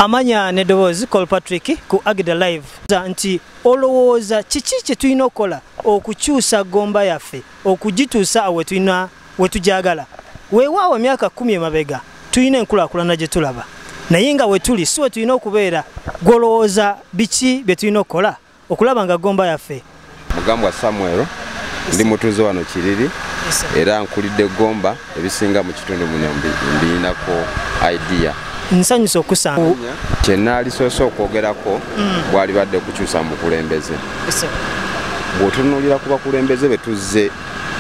Amanya n'eddoboozi Col Patrick ku Agida Live nti olowooza kiki kye tulina okukola okukyusa Gomba yaffe okugituusa awe tulina we tujagala. Weewaawo emyaka 10 emabega tulina enkulaakulana gye tulaba, naye nga we tuli si we tulina okubeera. Gw'olowooza biki bye tulina okukola okulaba nga Gomba yaffe? Mugambwa Samuel, ndi mutuuze wano Kiriri, era nkulidde Gomba, ebisinga mu kitundu muno mbiyinako idea. Nsanyusa okusanga. Kye naalisoose okwogerako bwalibadde kukyusa mu bukulembeze. Bw'otunuulira ku bakulembeze be tuzze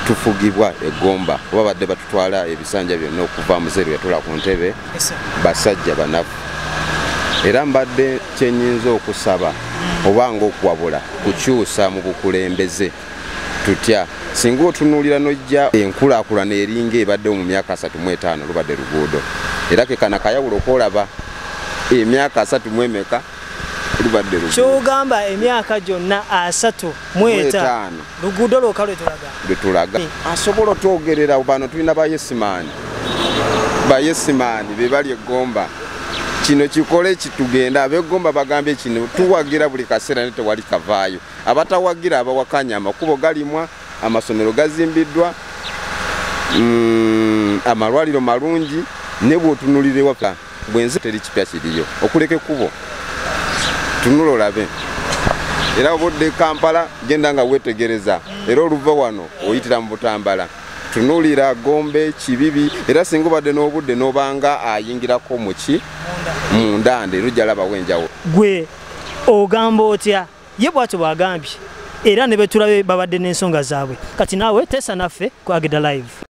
tufugibwa e Gomba, oba badde batutwala ebisanja byonna okuva muzeeru yatula ku ntebe, basajja banafu. Era mbadde kyenyinza okusaba oba nga okuwabula kukyusa mu bukulembeze. Tutya singa otunuulira n'ojja enkulaakulana eringa ebaddewo mu myaka 35? Lubadde luguudo, era kekana kayawulo okwolaba emyaka asatu mu emeka lubadde luguudo. Kyogamba emyaka gyonna 35 luguudo lwokka lwetulaga? Lwetulaga. Asobola otwogerera bano tulina bayesimaani, bayesimaani be bali eggomba. Kino kikole kitugenda ab'eggomba bagambye kino tuwagira buli kaseera, ne tewali kavaayo. Abatawagira abawakanya, amakubo galimwa, amasomero gazimbiddwa, amalwaliro malungi, ne bw'otunulira ewaka bwenze teri kipya kiriyo okuleka ekkubo. Tunula olabe, era obudde e Kampala genda nga weetegereza, era oluva wano oyitira mu Butambala, tunuulira Gombe Kibibi. Era singa obadde n'obudde n'obanga ayingirako muki mundande, era ojja labawo enjawulo. Gwe ogamba otya? Ye bwatyo bw'agambye, era ne betulabe babadde n'ensonga zaabwe. Kati naawe teesa naffe ku Agida Live.